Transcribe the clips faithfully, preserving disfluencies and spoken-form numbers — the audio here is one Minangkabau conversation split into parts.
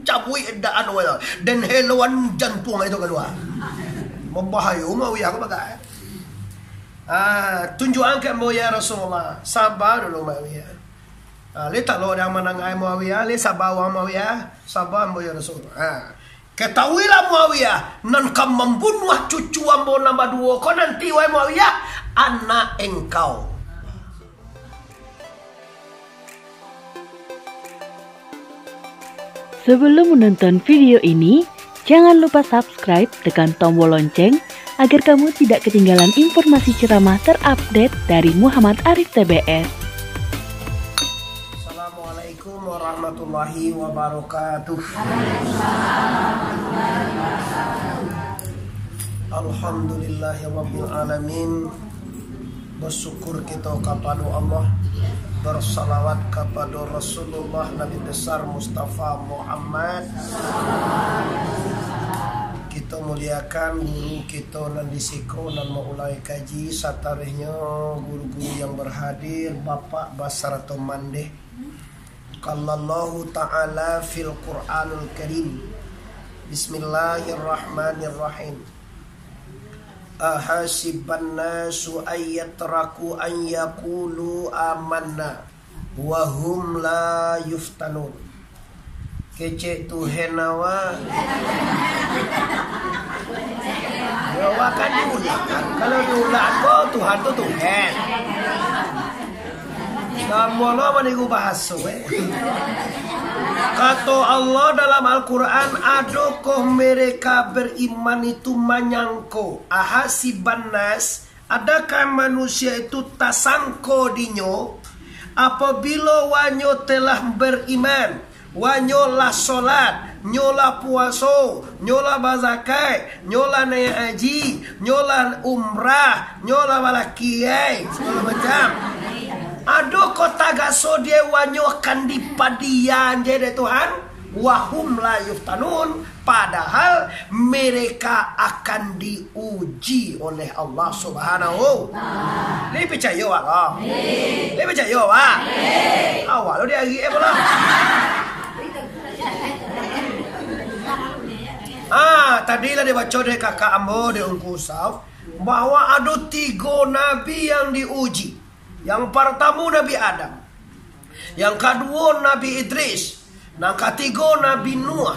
cabuik daan wala, den heloan jantuang itu kalua. Mambahayo Muawiyah ko bagai. Ah, tunjuakan ka ambo, ya Rasulullah. Saba dulu, Muawiyah. Ah, lai talok dek manangai Muawiyah, lai saba wang Muawiyah, saba ambo, ya Rasulullah. Ah, katahuilah Muawiyah, nan ka mambunuah cucu ambo nan baduo ko nanti, wahai Muawiyah, anak engkau. Sebelum menonton video ini, jangan lupa subscribe, tekan tombol lonceng, agar kamu tidak ketinggalan informasi ceramah terupdate dari Muhammad Arif T B S. Assalamualaikum warahmatullahi wabarakatuh. Alhamdulillahirabbil alamin. Basyukur kito kapado Allah, bersalawat kapado Rasulullah Nabi Besar Mustafa Muhammad. Kito muliakan guru kito nan di siko, nan maulangi kaji, satarihnyo guru-guru yang berhadir, bapak basarato mandeh. Qala Allahu Ta'ala fil Qur'anil Karim. Bismillahirrahmanirrahim. Ahasiban nasu an yutraku an yaqulu amanna wa hum la yuftanun. Kecek Tuhan awak. Ya, awak kan diulak. Kalau diulak ko, Tuhan tu Tuhan. Samo lo maniru bahaso, eh. Kato Allah dalam Al-Quran, adokah mereka beriman itu manyangko, ahasiban nas, adakah manusia itu tasangko dinyo, apabilo wanyo telah beriman, wanyo lah solat, nyo lah puaso, nyo lah bazakat, nyo lah naiak haji, nyo lah umrah, nyo lah balakiai, sagalo macam. Ado kota gaso dia wanyo akan dipadian je dek Tuhan? Wahum la yuftanun, padahal mereka akan diuji oleh Allah Subhanahu. Lai picayo awak ko? Lai picayo awak? Awak lo diagiah eh pulo. Ah, tadi lah dibaco dek kakak ambo, dek Ungku Usaf, bahwa ado tigo nabi yang diuji. Yang partamo Nabi Adam, yang kaduo Nabi Idris, nan katigo Nabi Nuh,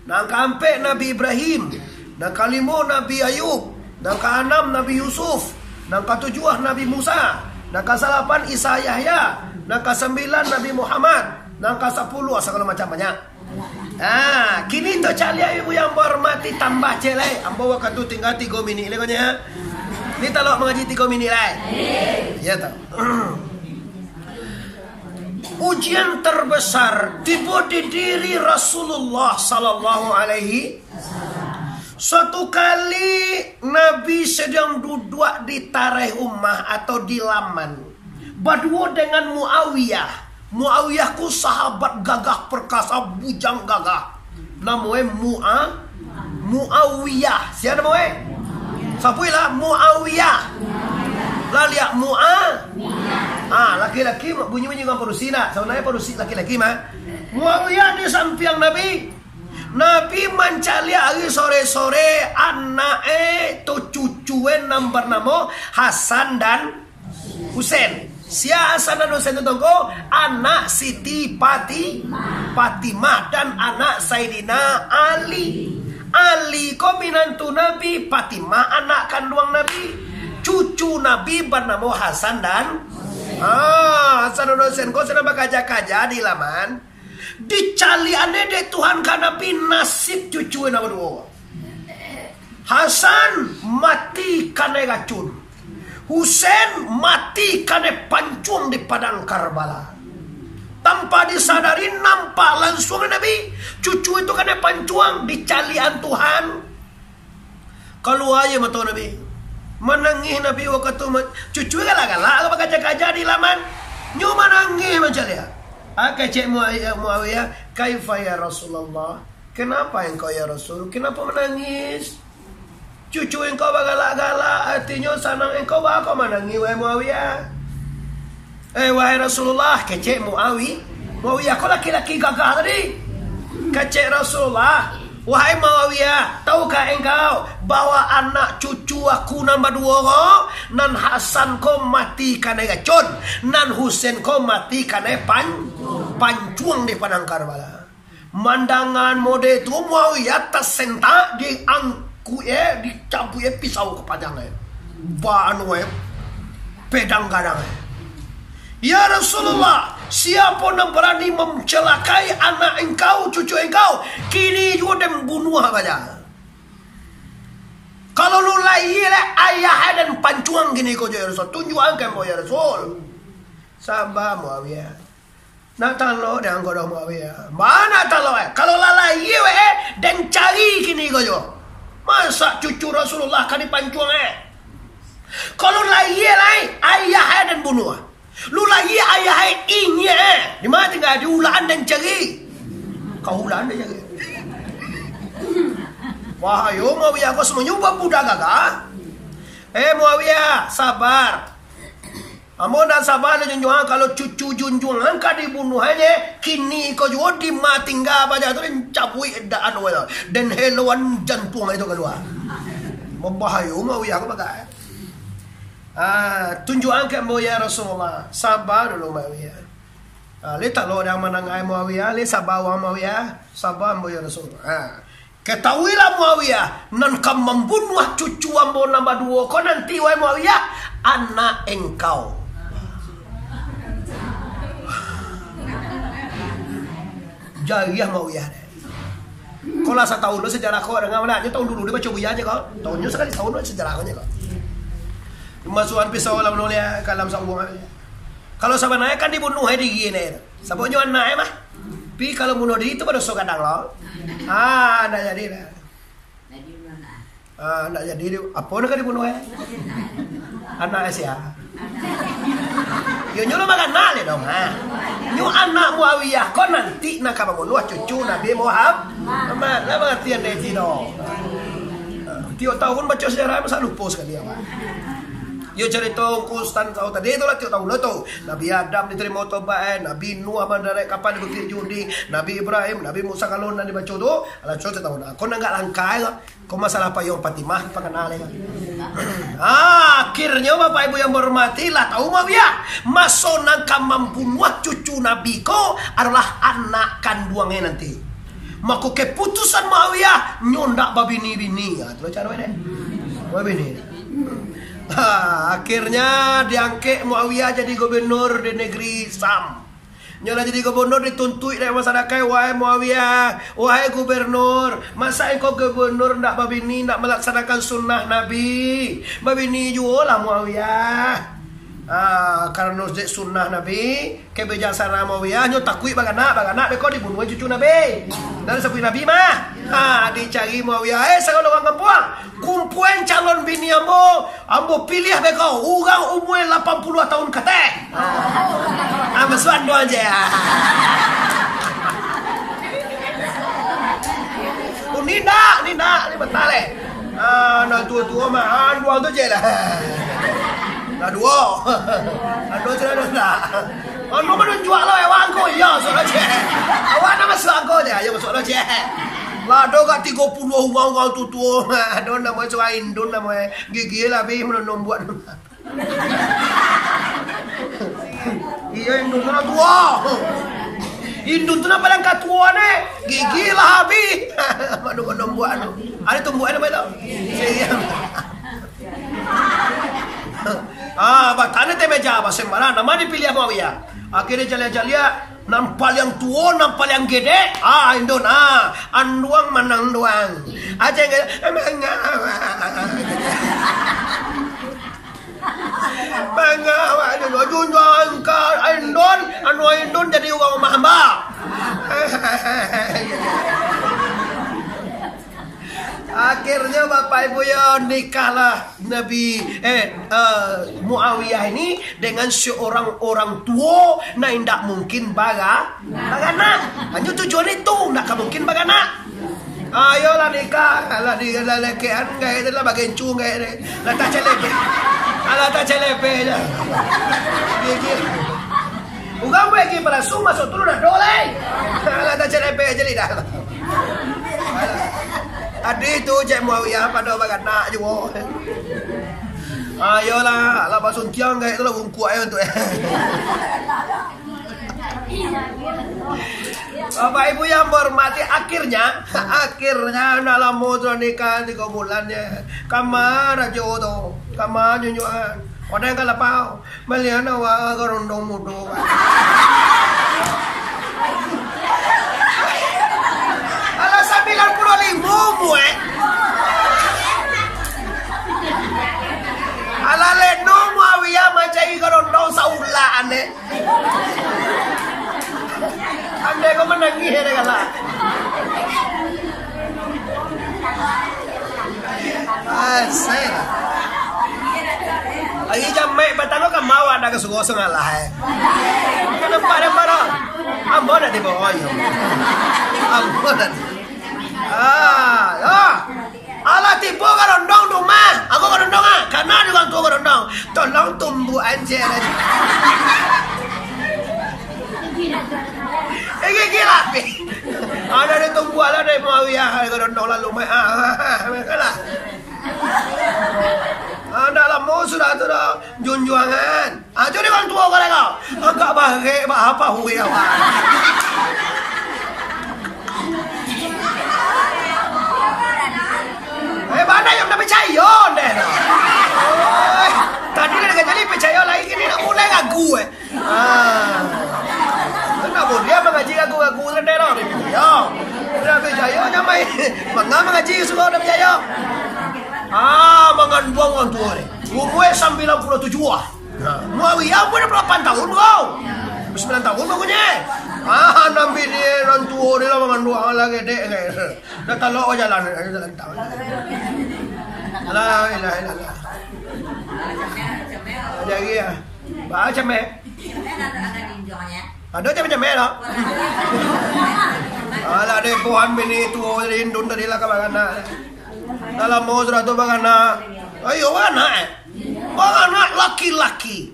nan kaampek Nabi Ibrahim, nan kalimo Nabi Ayub, nan kaanam Nabi Yusuf, nan katujuah Nabi Musa, nan kasalapan Isa Yahya, nan kasambilan Nabi Muhammad, nan kasapuluah sagalo macam banyak. Ah, kini tu caliak ibu yang bahormati, tambah ciek lai. Ambo wakatu tingga tigo minik lai ko nyo. Ni talok mangaji tigo minik lai. Ya tu. Ujian terbesar tibo di diri Rasulullah sallallahu alaihi. Suatu kali Nabi sedang duduak di tareh umah atau di laman, baduo dengan Muawiyah. Muawiyah ko sahabat gagah perkasa, bujang gagah. Namo e Mua-, Muawiyah. Sia namo e? Sabuiklah, Muawiyah. Lah liak Mua-, ah, laki-laki bunyi-bunyi dengan padusi nak. Sabananyo padusi laki-laki mah. Muawiyah di sampiang Nabi. Nabi mancaliak ari sore-sore anak e tu, cucu e nan banamo Hasan dan Husain. Sia Hasan dan Husain tu, Tuangku? Anak Siti Pati-, Fatimah dan anak Saidina Ali. Ali ko minantu Nabi, Fatimah anak kanduang Nabi. Cucu Nabi banamo Hasan dan, ah, Hasan dan Husain ko sadang bakaja-kaja di laman. Dicaliak e dek Tuhan ka Nabi nasib cucu e nan baduo. Hasan mati kanai racun. Husain mati kanai pancuang di padang Karbala. Tanpa disadari, nampak lansuang Nabi, cucu itu kanai pancuang, dicaliak an Tuhan. Kalua je mato Nabi. Manangih Nabi wakatu ma-, cucu galak-galak bakaja-kaja di laman. Nyo manangih mancaliak. Ah, kecek Muawiyah, Muawiyah, "Kaifa ya Rasulullah? Kenapa engkau ya Rasul? Kenapa menangis? Cucu engkau bagalak-galak, artinyo sanang engkau, baa kok manangih, wahai Muawiyah?" "Eh, wahai Rasulullah," kecek Muawi-, Muawiyah ko laki-laki gagah tadi. Kecek Rasulullah, "Wahai Muawiyah, tahukah engkau bahwa anak cucu aku nan baduo ko, nan Hasan ko mati kanai racun, nan Husain ko mati kanai pan-, pancuang di Padang Karbala?" Mandangan mode tu, Muawiyah tasentak, diangkut, eh, dicabuik, eh, pisau ka pajang, eh. Ba anu, eh, pedang gadang, eh. "Ya Rasulullah, siapo nan barani mancelakai anak engkau, cucu engkau, kini juo den bunuah baja. Kalau lu lahia lai, ayah den pancuang kini ko jo, ya Rasul. Tunjuakan ambo, ya Rasul." Saba Muawiyah. Nak talok dek angkau doh, Muawiyah. Ma nak talok, eh? Kalau lah lahia, eh, den cari kini ko juo. Masa cucu Rasulullah ka dipancuang, eh? Kalau lahia lai, ayah, eh, den bunuah. Lu lahia, ayah, eh, inyiak, eh. Di ma tingga? Di ulaan den cari. Ka ulaan den cari. Wah, ayo, Muawiyah, kau semuanya budak gagah. Eh, Muawiyah, sabar. Ambo ndak saba doh, junjuangan, kalau cucu junjuangan ka dibunuah aja, kini ko juo di ma tingga baja tu, den cabuik dak anu tu, den heloan jantuang itu kalua. Mambahayo Muawiyah ko bagai. Ah, tunjuakan ka ambo, ya Rasulullah. Saba dulu, Muawiyah. Ah, lai talok dek manangai Muawiyah, lai saba wang Muawiyah, saba ambo, ya Rasulullah. Ah. Katahuilah Muawiyah, nan ka mambunuah cucu ambo nan baduo ko nanti, wahai Muawiyah, anak engkau. Jariah Muawiyah. Ko lah satahun tu sejarah ko, danga ma nyo tahun dulu dibaco buya nyo ko. Tahunnyo sakali tahun tu sejarah ko nyo ko. Masuakan pisau dalam nulia, ka dalam sabuang. Kalau sabananyo kan dibunuah diri nyo. Sababnyo anak e mah. Tapi kalau bunuah diri tu badoso gadang lo. Ah, ndak jadi dah. Ah, ndak jadi tu. Apo nak dibunuah e? Anak e sia? Yo, nyo lo makanan le dong, ha. Nyo anak Muawiyah ko nanti nak ka mambunuah cucu Nabi Muhammad. Lah, berarti andai ti do. Tiok tahun baco sejarah masa lupo sakali awak. Yo, carito Ungku Stan tau tadi tu lah, tiok tahun lah tu. Nabi Adam ditarimo tobaik e, Nabi Nuh mandarek kapal di Bukik Judi, Nabi Ibrahim, Nabi Musa, kalau nak dibaco tu, alah, tiok tahun. Ko nan agak langka e ko. Ko masalah Payuang Fatimah, pakana le ko. Ah, akhirnyo, Bapak Ibu yang berhormati, lah tahu Muawiyah, maso nan ka mambunuah cucu Nabi ko adolah anak kanduang e nanti. Mako, keputusan Muawiyah, nyo ndak babini-bini. Ah, tu lo caro e deh. Babini. Ha, akhirnya diangkek Muawiyah jadi gubernur di negeri Syam. Nyo lah jadi gubernur, dituntuik dek masyarakat, "Wahai Muawiyah, wahai gubernur, masa engkau gubernur ndak babini, ndak melaksanakan sunnah Nabi? Babini juolah Muawiyah." Ah, karano dek sunnah Nabi, kebijaksanaan Muawiyah, nyo takuik baranak, baranak beko dibunuah cucu Nabi. Nan disabuik Nabi mah. Ha, dicari Muawiyah, "Eh, sagalo urang kampuang, kumpuan calon bini ambo, ambo piliah beko, urang umua lapan puluah tahun ka ateh." Ah, masuak ando aja. Oh, ni ndak, ni ndak, ni batal, eh. Ah, nan tuo-tuo mah, anduang tu je lah. Lah duo. Anduang tu lah duo ndak. Anduang manunjuak lo, eh, wangko. Iyo, masuak lo je. Awak nak masuak angko je, ayo masuak lo je. Lah, ado gak tigo puluah urang-urang tuo-tuo. Ado namo e surang Indun namo e. Gigi lah abih, mano nombuak. Iyo, Indun tu lah tuo. Indun tu lah paling katuo ni. Gigi lah abih. Mano nombuak tu. Ado tumbuak namo itu. Iyo. Ah, batanya teh meja, basembarang. Namo dipiliah Muawiyah. Akhirnyo caliak-caliak, nan paliang tuo, nan paliang gedek, ah, Indun, ah, anduang manang duang. Aceh gedek, mangawak. Mangawak, Indun, junjuang angka, Indun, anu Indun jadi urang rumah hamba. Akhirnyo, Bapak Ibu yo, nikahlah Nabi, eh, eh, Muawiyah ini dengan seorang orang tuo nan indak mungkin bara-, baranak. Hanyo tujuan itu, indak ka mungkin baranak. Ayolah nikah, lah di, lah lekean, kayak itu lah, bagencu, kayak itu. Lah tacelepek. Alah, tacelepek je. Gigi. Urang bae gigi palasu, masuk tu lah dolai. Alah, tacelepek je lidah. Adi tu cek Muawiyah pado baranak juo. Ayolah, lah basuntiang gaek tu lah bungkuak ayo tu. Bapak Ibu yang berhormati, akhirnya, akhirnya, ndak lamo sudah nikah, tigo bulan je. Kama rajo tu, kama junjuangan. Odang ka lapau, malian awak garondong mudo, Pak. Alah, sambilan puluah limo mu, eh. Alah, leno Muawiyah mancari garondong saulaan, eh. Andai kau manangih, ya, kalah. Asai lah. Ari Jumaik patang ko ka mawa dah ka suruah sangalah, eh. Kau nampak dah, Pak, dah? Ambo dah di bawah, yo. Ambo dah di. Ah, ah. Alah, tibo garondong di rumah. Aku garondong, ah. Kana di urang tuo garondong. Tolong tumbuakan je lah. Eh, gigi lapih. Ada di tumbuakan lah dari Muawiyah, garondong lalu, mai. Ah, ah, ah, ah, lah. Ah, ndak lamo sudah tu dah, junjuangan. Ah, tu di urang tuo ka lai kau. Agak barek, ba apa hui awak. Eh, bana yang dah picayo deh. Oi, tadi lah dah jadi picayo, lai kini nak mulai ragu, eh. Ah. Ndak buliah mangaji ragu-ragu sandai lah. Yo. Dah picayo nyamai. Manga mangaji suruah dah picayo. Ah, manganduang urang tuo ni. Umua sambilan puluah tujuah ah. Nah, Muawiyah umua dua puluh lapan tahun, bro. Sambilan tahun baru nyo. Ah, nan bini nan tuo ni lah manganduang lah gedek, kan. Dah talok jalan, jalan tahu. La ilaha illallah. Jadi ya. Baca meh. Ada cemeh-cemeh lah. Alah, dek buhan bini tuo jadi indun tadi lah ka baranak. Dah lamo sudah tu baranak. Ayo, baranak, eh. Baranak laki-laki.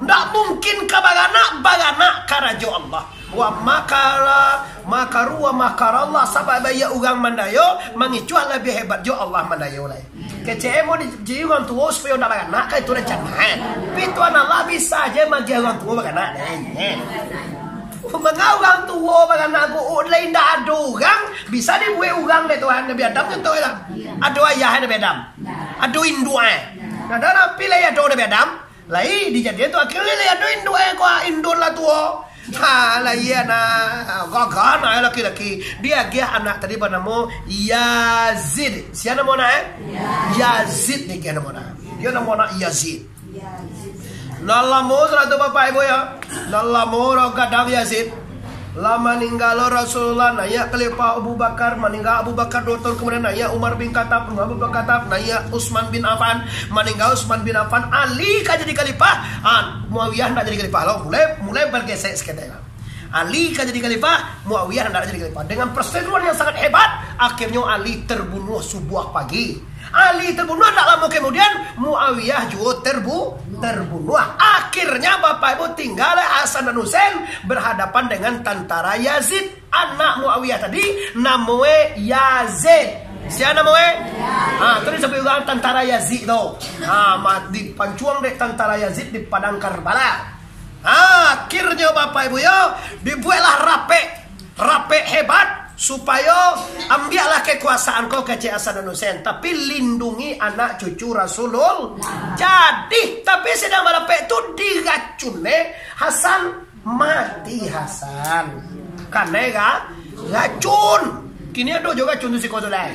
Ndak mungkin ka baranak, baranak karajo Allah. Wa makara, makaru wa makarallah, sabab baiak urang mandayo, mangicuah labiah hebat jo Allah mandayo lai. Kecek e mau di-, jadi urang tuo supayo ndak baranak, kan itu rancana. Tapi Tuhan Allah bisa aja magiah urang tuo baranak deh. Manga urang tuo baranak ko, oh, lai ndak ado urang, bisa dibuek urang dek Tuhan. Nabi Adam contoh lah. Ado ayah Nabi Adam. Ado induak e. Nah, dah tapi lai ado Nabi Adam. Lai dijadian tu akhirnyo lai ado induak e ko, indun lah tuo. Ha, lai anak, gagah anak laki-laki. Diagiah anak tadi banamo Yazid. Sia namo anak e? Yazid diagiah namo anak. Dio namo anak Yazid. Nan lamo sudah tu, Bapak Ibu, ya. Nan lamo urang gadang Yazid. Lah maningga lo Rasulullah, naiak Khalifah Abu Bakar, maningga Abu Bakar duo tahun kamudian, naiak Umar bin Khattab, Umar bin Khattab, naiak Utsman bin Affan, maningga Utsman bin Affan, Ali ka jadi khalifah, ah, Muawiyah ndak jadi khalifah lo, mulai, mulai bergesek saketek lah. Ali ka jadi khalifah, Muawiyah ndak jadi khalifah. Dengan perseteruan yang sangat hebat, akhirnyo Ali terbunuh subuah pagi. Ali terbunuh, ndak lamo kamudian, Muawiyah juo terbu-, terbunuh. Akhirnyo, Bapak Ibu, tinggalah Hasan dan Husain berhadapan dengan tentara Yazid. Anak Muawiyah tadi, namo e Yazid. Sia namo e? Ha, tu disabuik urang tentara Yazid tu. Ha, ma-, dipancuang dek tentara Yazid di Padang Karbala. Ha, akhirnyo, Bapak Ibu, yo, dibueklah rapek. Rapek hebat, supayo ambiaklah kekuasaan ko kecek Hasan dan Husain, tapi lindungi anak cucu Rasulullah. Jadi, tapi sadang barapek tu diracun, eh, Hasan, mati Hasan. Kanai ra-, racun. Kini ado jo racun tu siko tu lai.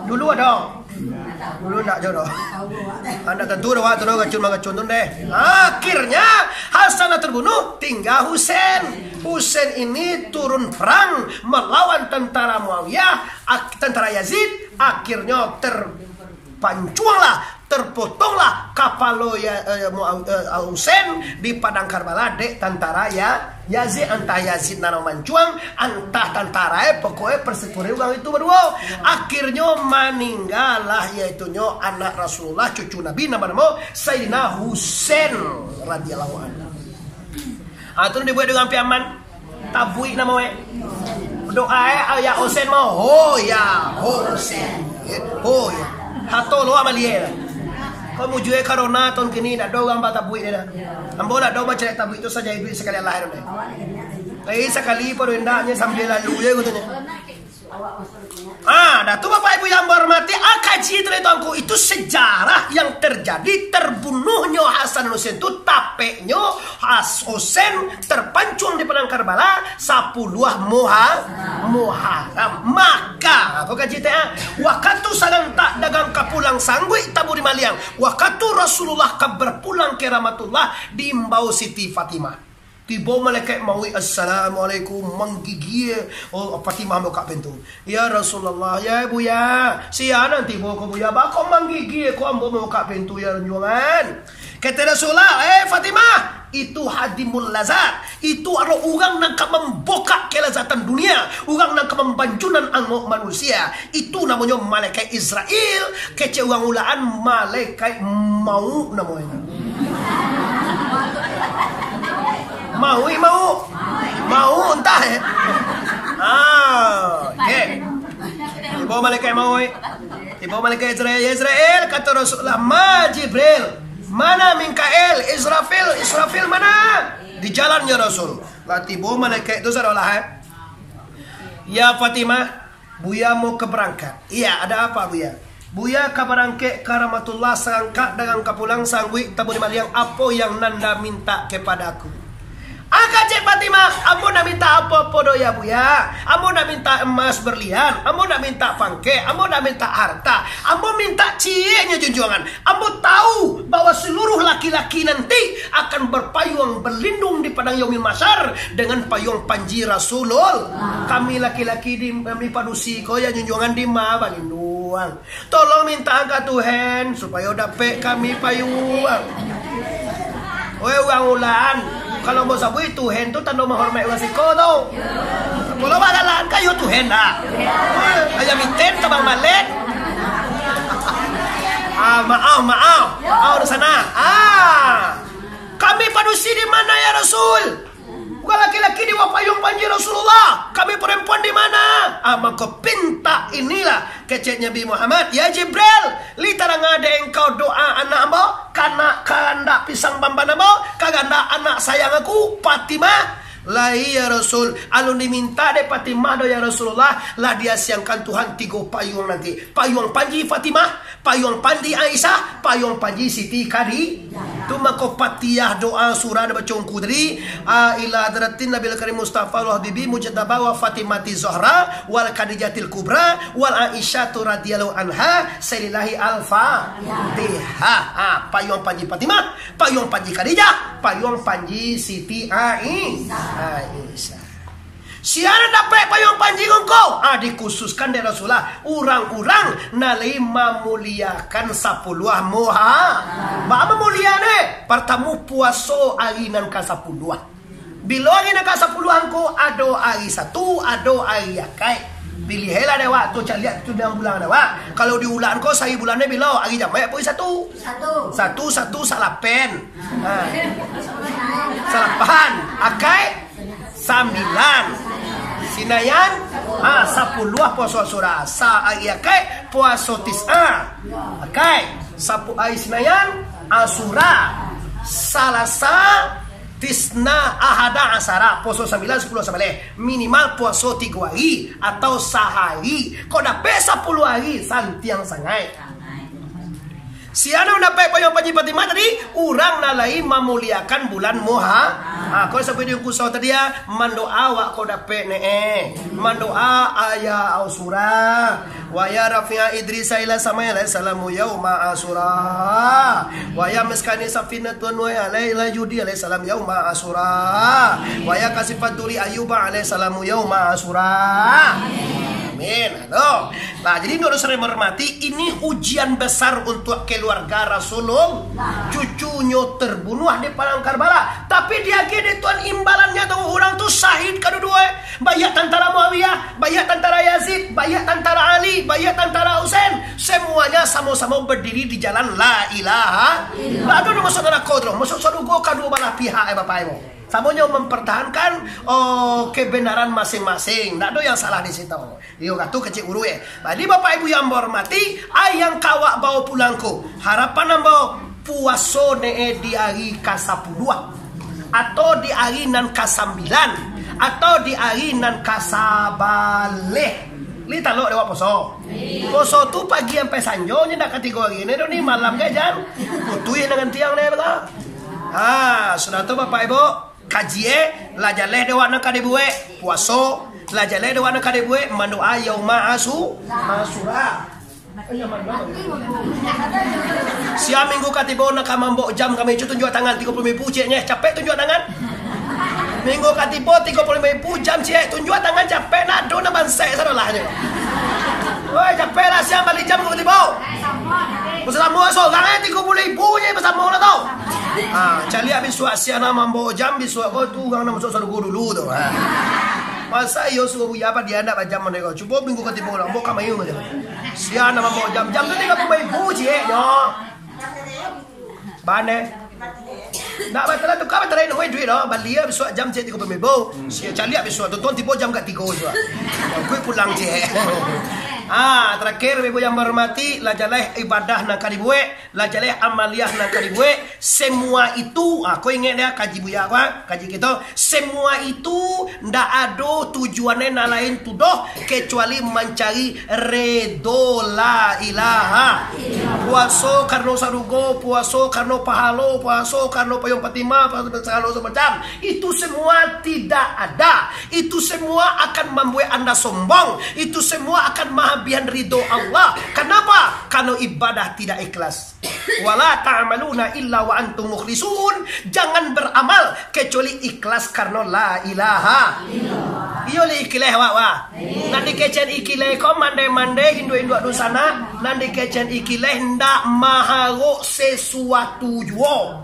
Dulu ado. Dulu ndak jo doh. Ndak tantu doh, waktu tu racun-maracun tu deh. Akhirnya, Hasan lah terbunuh, tinggal Husain. Husain ini turun perang melawan tentara Muawiyah, ak-, tentara Yazid. Akhirnya terpancuanglah, terpotonglah kapalo ya, eh, Muaw-, eh, Husain di Padang Karbala dek tentara ya, Yazid, antah Yazid nan mancuang, antah tantara e, pokok e perseteruan urang itu baduo. Akhirnyo maninggalah, yaitunyo anak Rasulullah, cucu Nabi, nan banamo Sayyidina Husain radhiyallahu anhu. Ah, tu dibuek dengan Piaman, tabuik namo e. Doa e, ayah Husain mah, "Ho ya Husain, ho ya." Hato lo amaliah lah. Kau mujue corona tahun kini, ndak ado urang batabuik deh dah. Ambo ndak ado bacalek tabuik tu saja iduik sakali Allah deh. Tapi sakali pado indaknyo sambil lalu je katonyo. Ah, dah tu Bapak Ibu yang berhormati, ah, kaji tadi tuanku, itu sejarah yang terjadi terbunuhnyo Hasan Husain tu, tapeknyo Has-, Husain terpancuang di padang Karbala, sapuluah Muha-, Muharram. Maka, apa kaji teh, ah? Wakatu sagantak dagang ka pulang sangguik tabu di maliang. Wakatu Rasulullah ka berpulang ke rahmatullah, diimbau Siti Fatimah. Tibo malaikat mauik, "Assalamualaikum," manggigia. Oh, Fatimah buka pintu. "Ya Rasulullah, ya Buya, sia nan tibo ko Buya, bako manggigia ko ambo mambuka pintu, ya junjuangan?" Kata Rasulullah, "Eh Fatimah, itu hadimul lazat, itu adalah urang nan ka mambokak kelazatan dunia, urang nan ka mambancunan angok manusia. Itu namonyo malaikat Israel, kecek urang ulaan malaikat mauik namonyo." Mauik, mauik. Mauik entah, eh. Ah, oke. Tibo malaikat mauik. Tibo malaikat Israel. "Ya Israel," kata Rasulullah, "ma Jibril? Mana Mikail? Israfil, Israfil mana?" Di jalan, ya Rasul. Lah tibo malaikat tu sadolah, eh. "Ya Fatimah, Buya mau ka barangkek." "Iya, ada apa, Buya?" "Buya ka barangkek ka rahmatullah, sagantak dagang ka pulang sangguik tabu di maliang, apo yang nanda minta kepadaku?" Ah, kecek Fatimah, "Ambo ndak minta apo-apo doh, ya Buya. Ambo ndak minta emas berlian, ambo ndak minta pangkek, ambo ndak minta harta. Ambo minta cieknyo junjuangan. Ambo tahu bahwa seluruh laki-laki nanti akan berpayuang berlindung di padang Yaumil Mahsyar dengan payuang panji Rasulullah. Kami laki-laki di, kami padusi ko, ya junjuangan, di ma balindung? Tolong minta ka Tuhan supayo dapek kami payuang." Weh, urang ulaan, kalau mau sabuik Tuhan tu tando mahormaik urang siko tu. Kalau bagalaan ka yo Tuhan dah. Weh, ayam iten tabang malek. Ah, maaf, maaf. Maaf di sana. Ah. "Kami padusi di mana, ya Rasul? Bukan laki-laki di bawah payuang panji Rasulullah. Kami perempuan di mana?" Ah, mako pinta inilah, kecek Nabi Muhammad, "Ya Jibril, li taranga dek engkau doa anak ambo, kana kagandak pisang bamban ambo, kagandak anak sayang aku, Fatimah." "Lai, ya Rasul, alun diminta dek Fatimah doh, ya Rasulullah, lah diasiangkan Tuhan tigo payuang nanti. Payuang panji Fatimah, payuang panji Aisyah, payuang panji Siti Khadijah." Tu mako Fatihah doa surah dibaco ungku tadi, ah, ila hadratin Nabil Karim Mustafa wal Habibi Mujtaba wa Fatimati Zahra wal Khadijatil Kubra wal Aisyatu radhiyallahu anha, salillahi al-Fatihah. Ah, payuang panji Fatimah, payuang panji Khadijah, payuang panji Siti Ai-, Aisyah. Sia nan dapek payuang panji ko, ah, dikhususkan dek Rasulullah, urang-urang nan lai mamuliakan sapuluah Muha-, baa mamulia ne? Partamo, puaso ari nan ka sapuluah. Bilo ari nan ka sapuluah ko? Ado ari satu, ado ari akaik. Pilihlah dek awak tu, caliak tu dalam bulan dek awak. Kalau di ulaan ko, sari bulan ne bilo? Ari Jamaik apo ari satu? Satu. Satu, satu, salapan. Ha. Salapan. Akaik? Sambilan. Sinayan, ha, sapuluah puaso Asyura. Sa-, ari akaik puaso Tis'a. Akaik, sapu-, ari Sinayan, Asyura. Salasa, Tisna, Ahada, Asara. Puaso sambilan, sapuluah, sabaleh. Minimal puaso tigo ari atau sahari. Kok dapek sapuluah ari, santiang sangaik. Sia nan dapek payuang panji Fatimah tadi, urang nan lai mamuliakan bulan Muha-, ha, ko sabuik di ungku sawa tadi, ah, mandoa awak ko dapek ne, eh. Mandoa ayah Asyura. Wa ya rafi'a Idrisa ila samai alaihi salamu yauma Asyura. Wa ya miskani safinatun wa alaihi la yudi alaihi salam yauma Asyura. Wa ya kasifat duri Ayuba alaihi salamu yauma Asyura. Amin. Halo. Nah, jadi, saudara yang menghormati, ini ujian besar untuk keluarga Rasulullah. Cucunyo terbunuh di padang Karbala. Tapi diagiah dek Tuhan imbalannya tu, urang tu syahid kaduo-duo, eh. Baiak tantara Muawiyah, baiak tantara Yazid, baiak tantara Ali, baiak tantara Husain. Semuanya samo-samo berdiri di jalan la ilaha illallah. Baru masuk neraka tu, masuk sarugo kaduo balah pihak, eh, Bapak Ibu. Samonyo mampartahankan, oh, kebenaran masing-masing. Ndak ado yang salah di situ. Iyo, katu kecek guru, eh. Jadi, Bapak Ibu yang bahormati, a yang ka awak bao pulang ko, harapan ambo, puaso ne, eh, di ari kasapuluah, atau di ari nan kasambilan, atau di ari nan kasabaleh. Lai talok dek awak puaso. Puaso tu pagi sampai sanjo, nyo ndak katigo ari ne doh ni, malam gai jan. Putuih dengan tiang ne, beko. Ha, sudah tu, Bapak Ibu, kaji, eh, lah jaleh dek awak nan ka dibuek puaso, lah jaleh dek awak nan ka dibuek mandoa Yauma Asu-, Asyura. Sia minggu ka tibo nan ka mambao jam kami, cu, tunjuak tangan tigo puluah ribu, ciek, nyeh, capek tunjuak tangan. Minggu ka tibo tigo puluah ribu jam, ciek, tunjuak tangan capek, ndak ado nan bansaik sadolah nyo. Oi, capek lah, sia bali jam minggu ka tibo. Basamo sorang, eh, tigo puluah ribu je basamo lah tu. Ah, caliak bisuak sia nan mambao jam, bisuak ko tu urang nan masuak sarugo dulu tu. Ha. Masa iyo suruah Buya padiah ndak bajam mandai ko. Cubo minggu ka tibo lah, ambo ka mayuang aja. Sia nan mambao jam, jam tu tigo puluah ribu ciek nyo. Bane. Ndak batalai, tuka batalai, nemu duit doh. Bali lah bisuak jam ciek tigo puluah ribu. Sia caliak bisuak tu, tuan tibo jam ka tigo suak. Kuik pulang ciek. Ah, terakhir, Ibu yang bahormati, lah jaleh ibadah nan ka dibuek. Lah jaleh amaliah nan ka dibuek, semua itu, ah, ko ingek dek kaji Buya ko, ah, kaji kito, semua itu ndak ado tujuannyo nan lain tu doh, kecuali mancari redo, la ilaha. Puaso karano sarugo, puaso karano pahalo, puaso karano payuang Fatimah, puaso sagalo macam. Itu semua tidak ada. Itu semua akan mambuek anda sombong. Itu semua akan mahabihan ridho Allah. Kenapa? Karena ibadah tidak ikhlas. Wala ta'maluna illa wa antum mukhlisun. Jangan beramal kecuali ikhlas karena la ilaha. Iyo lai ikhlas, wak, wak. Nan dikecek ikhlas ko mandai-mandai, induak-induak dunsanak. Nan dikecek ikhlas ndak maharok sesuatu juo.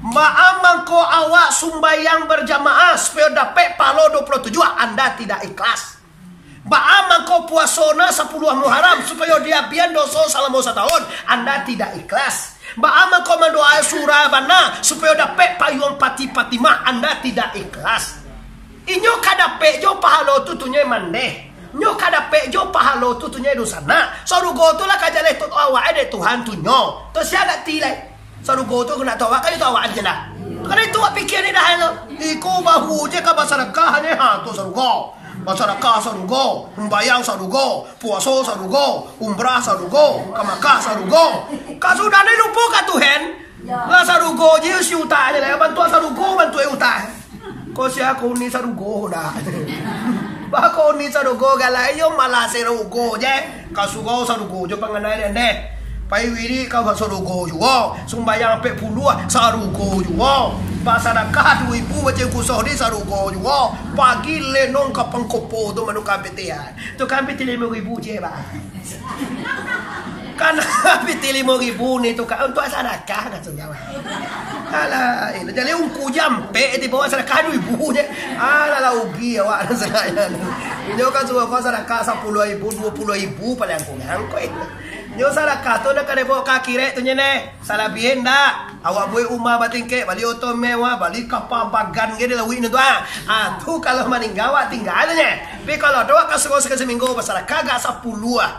Baa mangko awak sumbayang berjamaah supayo dapek pahalo dua puluh tujuh, anda tidak ikhlas. Baa mangko puaso nan sapuluah Muharram supayo diabian doso salamo satahun, anda tidak ikhlas. Baa mangko mandoa Asyura bana supayo dapek payuang Pati-, Fatimah, anda tidak ikhlas. Inyo ka dapek jo pahalo tu, tu nyo mandeh. Nyo ka dapek jo pahalo tu, tu nyo dunsanak. Sarugo tu lah ka jaleh tu awak dek Tuhan tu nyo. Tu sia ndak ti lai. Sarugo tu nak tu awak, kan itu awak aja lah. Kan itu awak pikia ni dah lo. Iko bahu je ka basadakah ni, ha, tu sarugo. Basadakah sarugo, sumbayang sarugo, puaso sarugo, umrah sarugo, ka Makkah sarugo. Ka sudah ni lupo ka Tuhan. Lah sarugo je isi utak je lah. Bantuak sarugo, bantuak utak. Ko sia ko ni sarugo dah. Ba ko ni sarugo galak iyo malah sarugo je. Ka surau sarugo jo panganai den deh. Pai wirik ka sarugo juo. Sumbayang ampek puluah sarugo juo. Basadakah duo ribu bacingkusoh di sarugo juo. Pagi lenong ka pangkopo tu manukang pitih. Tukang pitih limo ribu je, bah. Kan pitih limo ribu ni tu, Kak, untuak sadakah, katonyo. Alah, ilah, jadi ungku je ampek, tibo sadakah duo ribu je. Alah, lah ugi awak sadakah. Inyo kan suruah kau sadakah sapuluah ribu, duo puluah ribu paling kurang, kau. Nyo sadakah tu nak ka dibawa ka akhirat tu nyo neh. Salabihan ndak? Awak buek umah batingkek, bali oto mewah, bali kapa bagan ge di lauik ni tu, ah. Ah, tu kalau maningga, awak tingga tu nyo. Tapi kalau ado awak ka suruah sakali saminggu, basadakah agak sapuluah, ah.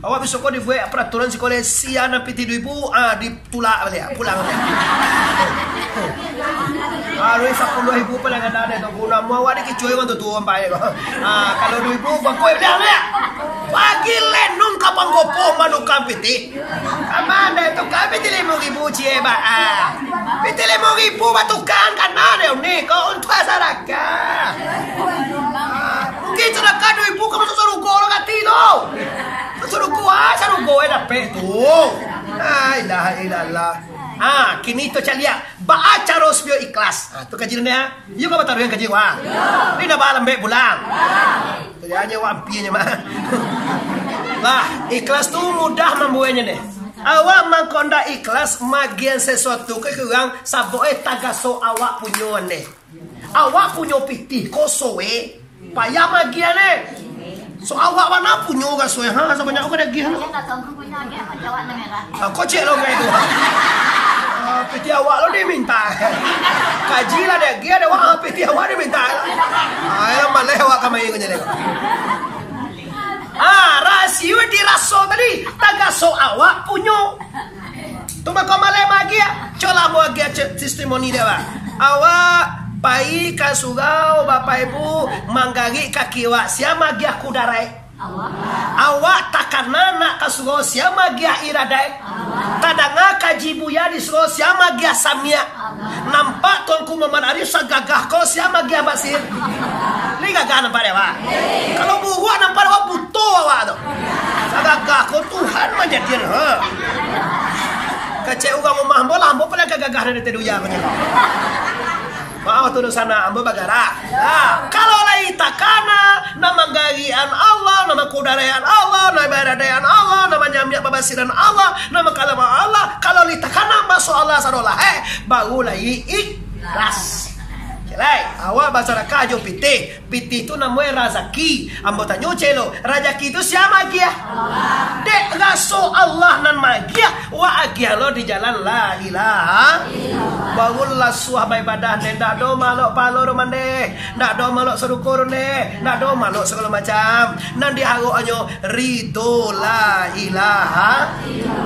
Awak bisuak ko dibuek peraturan siko leh, sia nan pitih duo ribu, ah, ditulak baliak, ah, pulang baliak. Ah, duit sapuluah ribu paling ado deh tu, guna mu awak dikicui urang tu, tu ampai ko. Ah, kalau duo ribu, bakoi baliak, baliak. Pagi lenong ka panggopoh manukang pitih. Aman deh, tukang pitih limo ribu cie, bah. Ah. Pitih limo ribu batukang, kana deh, ni ko untuak sadakah. Ah, mungkin sadakah duo ribu ka masuak sarugo lah kati tu. Sarugo, ah, sarugo, eh, dapek tu. La ilaha illallah. Ah, kini tu caliak, baa caro supayo ikhlas. Ah, tu kaji dia. Iyo ka bataruih kaji, wah. Ni dah balambek pulang. Jadi aja wampinya, mah. Lah, ikhlas tu mudah mambueknya deh. Awak mangko ndak ikhlas magian sesuatu ke urang, sabab eh tagaso awak punyo deh. Awak punyo pitih ko soe, payah magian deh. So awak bana punyo ka soe, ha, sabanyak ko dagiah. Ah, kocek lo kayak itu. Ah, pitih awak lo diminta. Kaji lah dek, gia dek awak, ah, pitih awak diminta. Ah, yang maleh awak kamari ko jadi. Ah, rasio diraso tadi, tagaso awak punyo. Tu mako maleh maagiah. Colah ambo agiah ce-, testimoni dia, Pak. Awak pai ka surau, Bapak Ibu, manggarik kaki awak, sia maagiah kudarai? Awak takana nak ka surau, sia maagiah iradaik? Tadanga kaji buya di surau, sia maagiah samiak? Nampak Tuanku Muhammad Arif sagagah ko, sia maagiah basir? Lai gagah nampak dek awak? Kalau buruak nampak dek awak, buto awak tu. Sagagah ko Tuhan manjadian, ha. Kecek urang rumah ambo lah, ambo paling gagah dari Teduya ko nyo. Maaf tu dunsanak, ambo bagarah. Ha, kalau lai takana, nan manggarian Allah, nan mangkudaraian Allah, nan mairadaian Allah, nan manyamiak babasiran Allah, nan mangkalamah Allah, kalau lai takana maso Allah sadolah, eh, baru lai ikhlas. Cek lai, awak basadakah jo pitih. Pitih tu namonyo razaki. Ambo tanyo cek lo, razaki tu sia maagiah? Dek raso Allah nan maagiah, wak agiah lo di jalan la ilaha. Bangunlah suah baibadah, ndak ado malok palo do mandeh, ndak ado malok saduko do ndeh, ndak ado malok sagalo macam. Nan diharok hanyo ridho la ilaha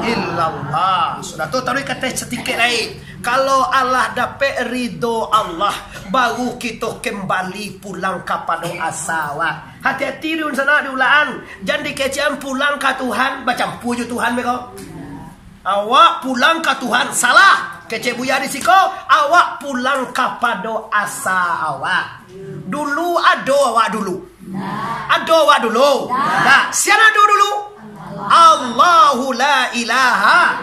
illallah. Sudah tu taruih ka ateh satikek lai. Kalau alah dapek ridho Allah, baru kito kembali pulang kapado asa awak. Hati-hati di sana di ulaan, jan dikecekan pulang ka Tuhan, bacampua jo Tuhan beko. Awak pulang ka Tuhan, salah. Kecek buya di siko, awak pulang kapado asa awak. Dulu ado awak dulu. Ado awak dulu. Nah, sian ado dulu. Allahu la ilaha.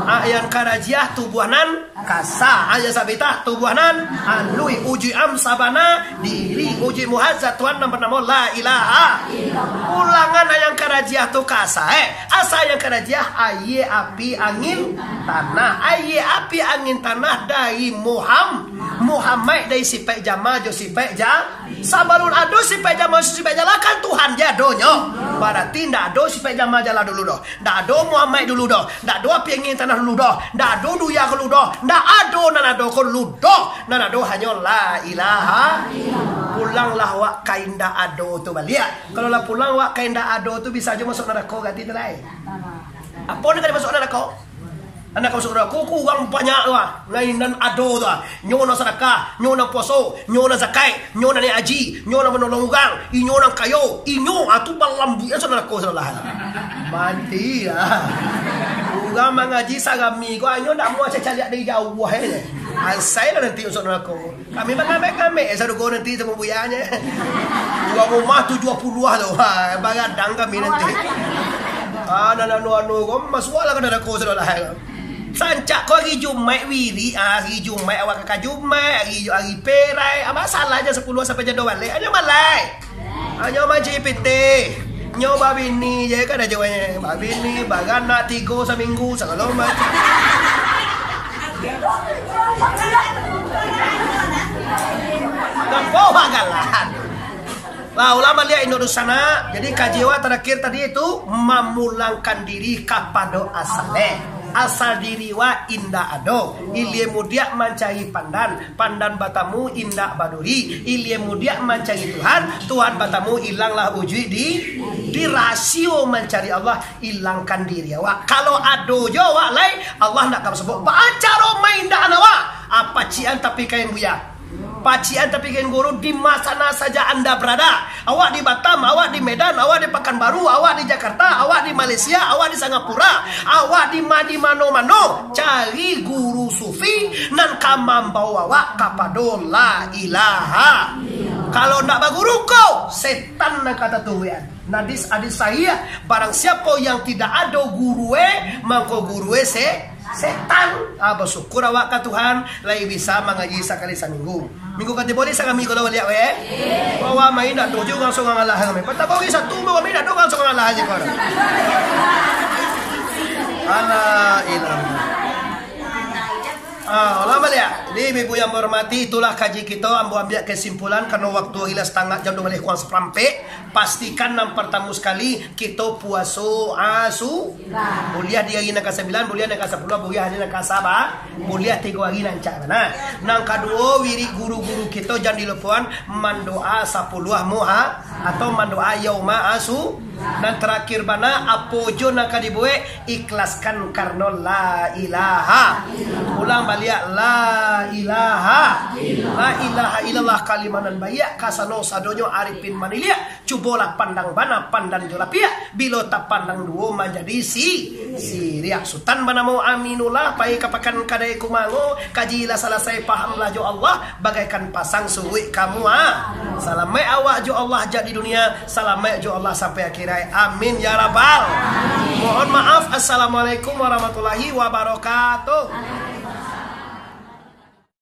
Ah, yang karajiah tubuah nan kasa. Ah, yang sabitah tubuah nan aluih. Ujuik am sabana diri. Ujuik muhazat Tuhan nan banamo la ilaha. Ulangan ayang karajiah tu kasa, eh. Asa ayang karajiah aia, api, angin, tanah. Aia, api, angin, tanah dari Muham-, Muhammad dari sipaik jama jo sipaik ja-, Sabalun ado sipaik jama, sipaik jala kan Tuhan je adonyo. Barati ndak ado sipaik jama jala dulu doh. Ndak ado Muhammad dulu doh. Ndak ado api angin tanah dulu doh. Ndak ado dunia ko dulu doh. Ndak ado nan ado ko dulu doh. Nan ado hanyo la ilaha. Pulanglah awak ka indak ado tu baliak. Kalau lah pulang awak ka indak ado tu, bisa jo masuk narako gati tu lai. Apo nan ka dimasuak narako? Anak kau saudara, ku, ku urang banyak tu ah. Nan, nan ado tu ah. Nyo nan sadakah, nyo nan puaso, nyo nan zakat, nyo nan naiak haji, nyo nan manolong urang, inyo nan kayo, inyo ah tu balambuik saudara ko saudara. Mati ah. Urang mangaji sarami ko, inyo ndak mau caliak dari jauah eh. Asai lah nanti saudara ko. Kami bagamek-gamek, eh, sarugo nanti samo buyanya. Urang rumah tujuah puluah tu, ha, bagadang kami nanti. Ah, nan anu-anu ko, masuaklah ka narako sudah lah. Sancak ko hari Jumaik wirik, ah, hari Jumaik awak ka Jumaik, hari, hari Perai, ah, masalah jam sapuluah sampai jam dua balek, hanyo malai. Hanyo mancari pitih. Nyo babini je kan aja weh. Babini, baranak tigo saminggu, sagalo macam. Gapo bagalan? Lah, ulah baliak inyo dunsanak. Jadi, kaji awak tarakhir tadi itu mamulangkan diri kapado asal, eh. Asal diri wak indak ado. Ilia mudiak mancari pandan. Pandan batamu indak baduri, ilia mudiak mancari Tuhan, Tuhan batamu ilanglah ujuik di, di rasio mancari Allah, ilangkan diri awak. Kalau ado jo awak lai, Allah ndak ka basobok. Baa caro maindakan awak? Ah, pacikan tapi kain buya. Pacikan tapi kain guru di ma-, sana saja anda berada. Awak di Batam, awak di Medan, awak di Pakanbaru, awak di Jakarta, awak di Malaysia, awak di Singapura, awak di ma-, di mano-mano, cari guru sufi nan ka mambawa awak kapado la ilaha. Kalau ndak baguru ko, setan nan ka taturuikan. Hadis, hadis sahih, barang siapo yang tidak ado gurue, mangko gurue se-, setan. Ah, basyukur awak ka Tuhan, lai bisa mangaji sakali saminggu. Minggu ka tibo lai sakami kalau baliak weh. Bawa main dak doh jo urang surang alah kami. Patah bagi satu bawa main dak doh urang surang alah aja kau. Alah ilah. Ah, ulang baliak. Jadi, ibu-ibu yang berhormati, itulah kaji kito. Ambo ambiak kesimpulan, karano waktu lah satangah jam, duo baleh kurang saparampek. Pastikan, nan partamo sakali, kito puaso asu. Buliah di hari nan kasambilan, buliah nan kasapuluah, buliah hari nan kasaba, buliah tigo hari nan cak. Nah, nan kaduo, wirid guru-guru kito jan dilupoan, mandoa sapuluah muha, atau mandoa yauma asu. Nan tarakhir bana, apo jo nan ka dibuek, ikhlaskan karano la ilaha. Ulang baliak, la ilaha. La ilaha illallah, kalimah nan baiak, ka sano sadonyo arifin maniliak. Cubolah pandang bana, pandang jo lapiak. Bilo tapandang duo manjadi si, siriak. Sutan banamo Aminullah, pai ka Pakan Kadai Kumango, kaji lah salasai, pahamlah jo Allah, bagaikan pasang suruik kamu, ah. Salamaik awak jo Allah jak di dunia, salamaik jo Allah sampai akhirat. Amin ya rabbal. Mohon maaf. Assalamualaikum warahmatullahi wabarakatuh.